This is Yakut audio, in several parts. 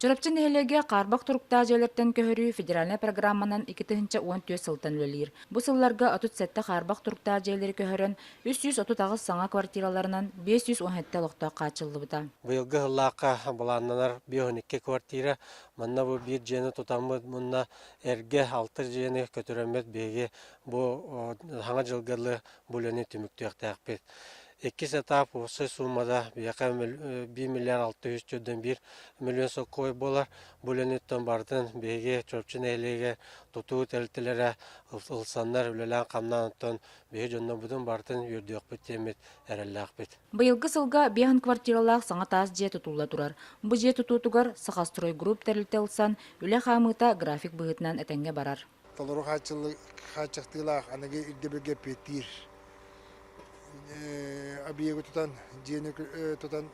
Чурапчы нэһилиэгэ хаарбах туруктаах дьиэлэртэн көһөрүү федеральнай программанан 2014 сылтан үлэлиир. Бу сылларга 37 хаарбах туруктаах дьиэлэри көһөрөн, 338 саҥа квартираларынан 517 олохтоох хааччыллыбыта. Быйылгы сыллаахха былааннанар 52 квартира. Манна бу биир дьиэни тутаммыт, мунна эргэ алта дьиэни көтүрэммит биһиги бу саҥа дьылга дылы бу үлэни түмүктүөхтээхпит. Иккис этап уопсай сууммата биһиэхэ 1 миллиард 600 миллион соккуой буолар. Бу үлэниттэн барытын биһиги Чурапчы нэһилиэгэ тутуу тэрилтэлэрэ ылсаннар үлэлээн-хамнаан оттон биһи дьоннорбутун барытын үөрдүөхпүт диэммит эрэллээхпит. Быйылгы сылга биэһин квартиралаах саҥа таас дьиэ тутулла турар. Бу дьиэ тутуутугар Сахастройгрупп тэрилтэ ылсан, үлэ хаамыыта график быһыытынан этэҥҥэ барар. Толору хааччахтыылаах аныгы ирдэбилгэ эппиэттиир объегы тутан, дьиэни тутан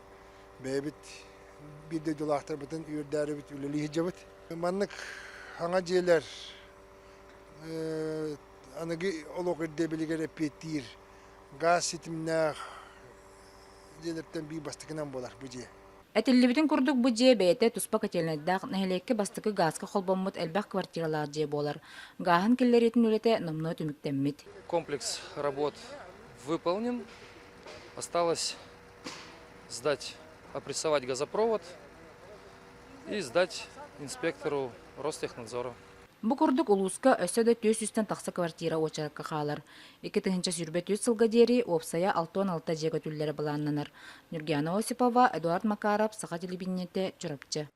бэйэбит биир дойдулаахтарбытын үөрдээрибит үлэлии сылдьабыт. Маннык саҥа дьиэлэр аныгы олох ирдэбилигэр эппиэттиир гаас ситимнээх дьиэлэртэн биир бастакынан буолар бу дьиэ. Этиллибитин курдук, бу дьиэ бэйэтэ туспа котельнайдаах, нэһилиэккэ бастакы гааска холбоммут элбэх квартиралаах дьиэ буолар. Гааһын киллэриитин үлэтэ номнуо түмүктэммит. Комплекс работ выполнен. Осталось сдать, опрессовать газопровод и сдать инспектору Ростехнадзора. Бу курдук улууска өссө да түөрт сүүстэн тахса квартира уочаракка хаалар. 2023 сылга диэри уопсайа 66 дьиэ көтүллэрэ былааннанар. Нюргиана Осипова, Эдуард Макаров, Саха телевидениетэ, Чурапчы.